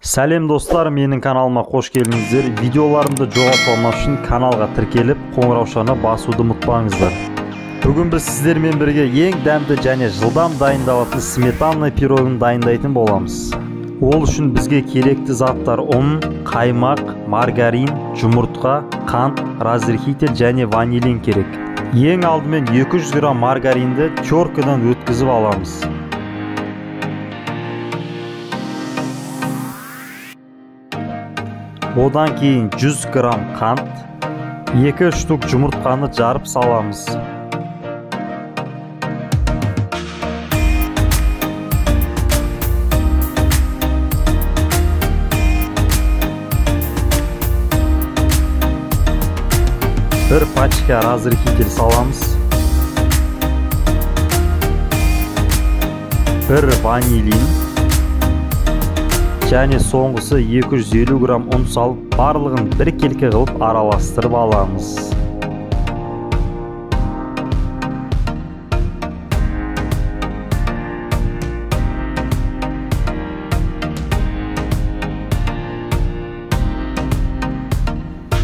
Сәлем достар, менің каналыма қош келдіңіздер. Видеоларымды жоғалтып алмас үшін каналға тіркеліп, қоңыраушаны басуды ұмытпаңыздар. Бүгін біз сіздермен бірге ең дәмді және жылдам дайындалатын сметанный пирогын дайындайтын боламыз. Ол үшін бізге керекті заттар ұн, қаймақ, маргарин, жұмыртқа, қант, разрыхитель және ванилин керек. Ең алдымен 200 грамм маргаринді теркадан өткізіп аламыз. Одан кейін 100 грамм қант, 2 штук жұмыртқаны жарып саламыз. Бір пачка разрыхитель саламыз. Бір ванилин. Және соңғысы 250 грамм ұн салып, барлығын біркелкі қылып араластырып аламыз.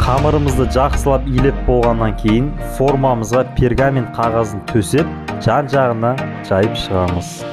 Қамырымызды жақсылап илеп болғаннан кейін формамызға пергамент қағазын төсеп, жан-жағына жайып шығамыз.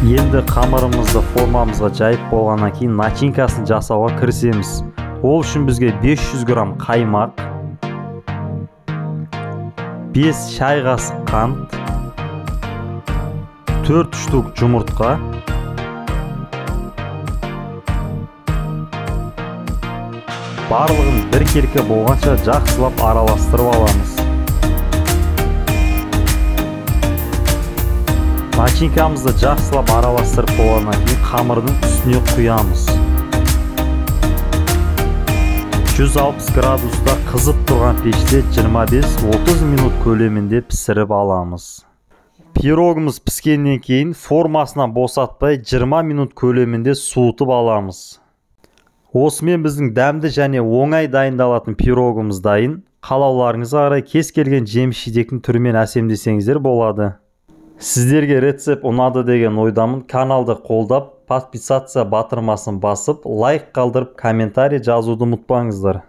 Енді қамырымызды формамызға жайып болғаннан кейін начинкасын жасауға кірісеміз. Ол үшін бізге 500 грамм қаймақ, 5 шай қасық қант, 4 штук жұмыртқа, барлығын біркелкі болғанша жақсылап араластырып аламыз. Начинкамызды жақсылап араластырып болғаннан кейін қамырдың үстіне құямыз. 160 градуста қызып тұрған пеште 25-30 минут көлемінде пісіріп аламыз. Пирогымыз піскеннен кейін формасынан босатпай 20 минут көлемінде суытып аламыз. Осымен біздің дәмді және оңай дайындалатын пирогымыз дайын. Қалауларыңызға қарай кез келген жеміс-жидектің түрімен әсемдесеңіздер болады. Сіздерге рецепт ұнады деген ойдамын. Каналды қолдап, подписаться батырмасын басып, лайк қалдырып, комментарий жазуды ұмытпаңыздар.